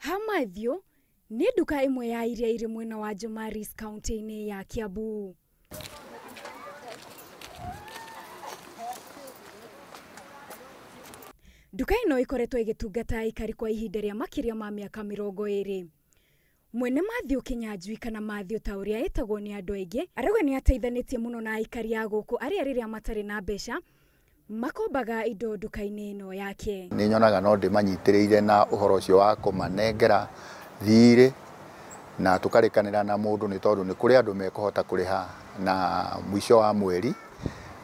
Ha Matthew nĩ nduka ĩmwe ya iria irĩ mwena wa Jomaris kaunti-inĩ ya Kiambu. Nduka ĩno ĩkoretwo ĩgĩtungata aikari kwa ihinda rĩa makĩria ma mĩaka 20. Mwene Matthew Kinyanjui kana Matthew ta ũrĩa etagwo nĩ andũ aingĩ arauga nĩ ateithanĩtie mũno na aikari a gũkũ arĩa rĩrĩa matarĩ na mbeca makombaga indo nduka-inĩ ĩno yake. Nĩ nyonaga no ndĩmanyitĩrĩire na ũhoro ũcio wa kũmanengera thirĩ na tũkarĩkanĩra na mũndũ nĩ tondũ nĩ kũrĩ andũ mekũhota kũrĩha na mũico wa mweri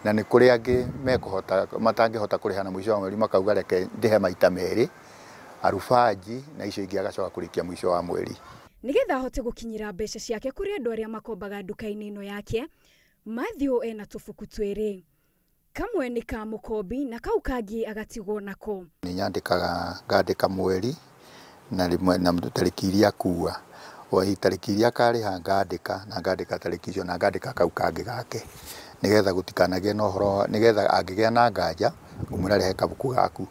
na nĩ kũrĩ angĩ mekũhota matangĩhota kũrĩha na mũico wa mweri makauga reke ndĩhe maita merĩ arubanji na icio ingĩ agacoka kũrĩkia mũico wa mweri. Nĩgetha ahote gũkinyĩra mbeca ciake kũrĩ andũ arĩa makombaga nduka-inĩ ĩno yake, Matthew ena tũbuku twĩrĩ, kamwe nĩ ka mũkombi na kau kangĩ agatigwo nako. Nĩ nyandĩkaga ngandĩka mweri na rĩmwe na tarĩki iria akua o tarĩki iria akarĩha ngandĩka na ngandĩka tarĩki icio na ngandĩka kau kangĩ gake nĩgetha gũtikanagĩe na ũhoro, nĩgetha angĩgĩa na nganja ngũmwĩra rehe kabuku gaku,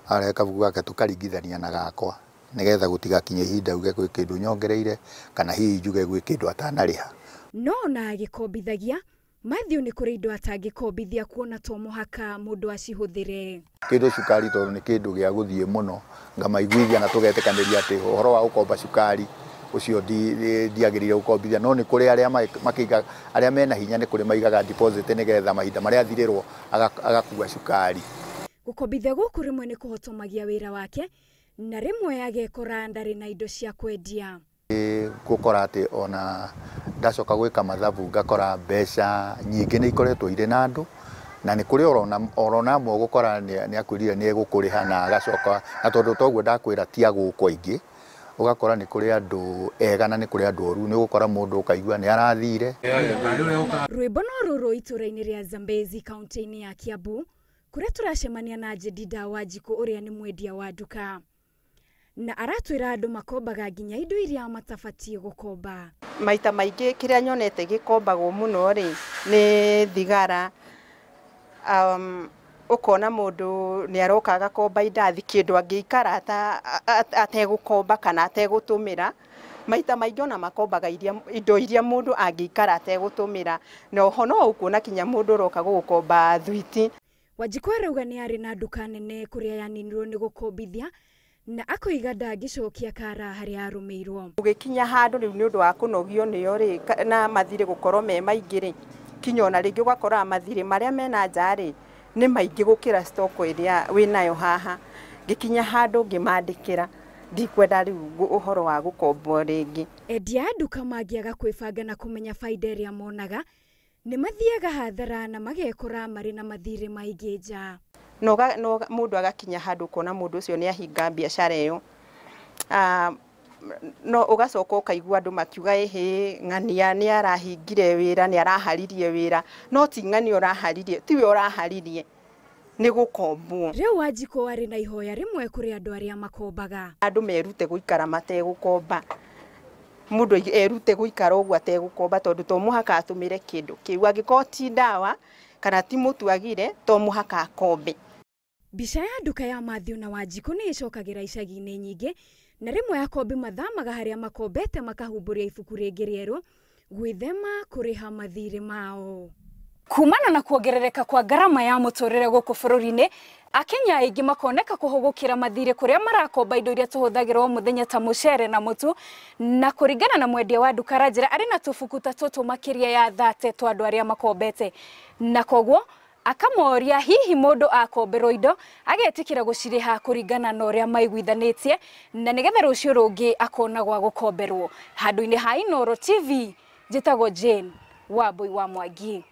arehe kabuku gake tũkaringithania na gakwa nĩgetha gũtigakinye ihinda uge gwĩ kĩndũ nyongereire kana hihi njuge gwĩ kĩndũ atanarĩha. No ona agĩkombithagia Matthew nĩ kũrĩ indo atangĩkombithia kuona to mũhaka mũndũ acihũthĩre. Kĩndũ cukari tondũ nĩ kĩndũ gĩa gũthiĩ mũno ngamaiguithia na tũgetĩkanĩria atĩ ũhoro wa gũkomba cukari ũcio ndiagĩrĩire gũkombithia, no nĩ kũrĩ arĩa makĩiga arĩa mena hinya nĩ kũrĩ maigaga deposit nĩgetha mahinda marĩa athirĩrwo agakua cukari. Gũkombithia gũkũ rĩmwe nĩ kũhotomagia wĩra wake na rĩmwe agekora ndarĩ na indo cia kwendia. Gũkora atĩ ona ndacoka gwĩka mathabu ngakora mbeca nyingĩ nĩ ikoretwo irĩ na andũ na nĩ kũrĩ orona amwe ũgũkora nĩ akwĩrire nĩ egũkũrĩha na agacoka, na tondũ toguo ndakwĩra ti a gũkũ aingĩ, ũgakora nĩ kũrĩ andũ ega na nĩ kũrĩ andũ oru, nĩ ũgũkora mũndũ ũkaigua nĩ arathire. Rwĩmbo no rũrũ itũra-inĩ rĩa Zambezi kaunti-inĩ ya Kiambu kũrĩa tũracemania na Jedida Wanjikũ ũrĩa nĩ mwendia wa nduka na aratwĩra andũ makombaga nginya indo iria matabatiĩ gũkomba. Maita maingĩ kĩrĩa nyonete gĩkombagwo mũno rĩ nĩ thigara. Ũkona mũndũ nĩ aroka agakomba indathi kĩndũ angĩikara ategũkomba kana ategũtũmĩra. Maita maingĩ ona makombaga indo iria mũndũ angĩikara ategũtũmĩra, na oho no ũkuona kinya mũndũ ũroka gũgũkomba thwiti. Wanjikũ arauga nĩ arĩ na nduka nene kũrĩa yaninirwo nĩ gũkombithia na akoiga ndangĩcokia kara harĩa arũmĩirwo. Ũgĩkinya handũ rĩu nĩ ũndũ wa kũnogio nĩyo rĩ na mathirĩ gũkorwo me maingĩ rĩ, kinya ona rĩngĩ ũgakora mathirĩ marĩa mena nja rĩ nĩ maingĩ gũkĩra stock ĩrĩa wĩnayo haha. Ngĩkinya handũ ngĩmandĩkĩra ndikwenda rĩu ũhoro wa gũkombwo rĩngĩ. Endia a nduka mangĩaga kwĩbanga na kũmenya baida ĩrĩa monaga nĩ mathiaga hathara na magekora marĩ na mathirĩ maingĩ nja. No mũndũ agakinya handũ ũkona mũndũ ũcio nĩ ahinga biacara ĩyo, no ũgacoka ũkaigua andũ makiuga ĩhĩ ng'ania nĩ arahingire wĩra, nĩ araharirie wĩra, no ti ng'ania ũraharirie, tiwe ũraharirie, nĩ gũkombwo. Rĩu Wanjikũ arĩ na ihoya rĩmwe kũrĩ andũ arĩa makombaga. Andũ merute gũikara mategũkomba, mũndũ erute gũikara ũguo ategũkomba tondũ to mũhaka atũmĩre kĩndũ kĩu, angĩkorwo ti ndawa kana ti mũtu agire to mũhaka akombe. Mbica ya nduka ya Matthew na Wanjikũ nĩ ĩcokagĩra icagi-inĩ nyingĩ na rĩmwe akombi mathamaga harĩa makombete makahumbũria ibuku rĩngĩ rĩerũ gwĩthema kũrĩha mathirĩ mao. Kumana na kuongerereka kwa ngarama ya mũtũrĩre gũkũ bũrũri-inĩ, Akenya aingĩ makoneka kũhũgũkĩra mathirĩ kũrĩa marakomba indo iria tũhũthagĩra o mũthenya ta mũcere na mũtu, na kũringana na mwendia wa nduka aranjĩra arĩ na tũbuku ta tũtũ makĩria ya 30 twa andũ arĩa makombete, na koguo akamoria hihi mũndũ akomberwo indo agetĩkĩra gũcirĩha kũringana na ũrĩa maiguithanĩtie, na nĩgetha rũciũ rũngĩ akona gwa gũkomberwo. Handũ-inĩ ha Inooro TV njĩtagwo Jane Wambui wa Mwangi.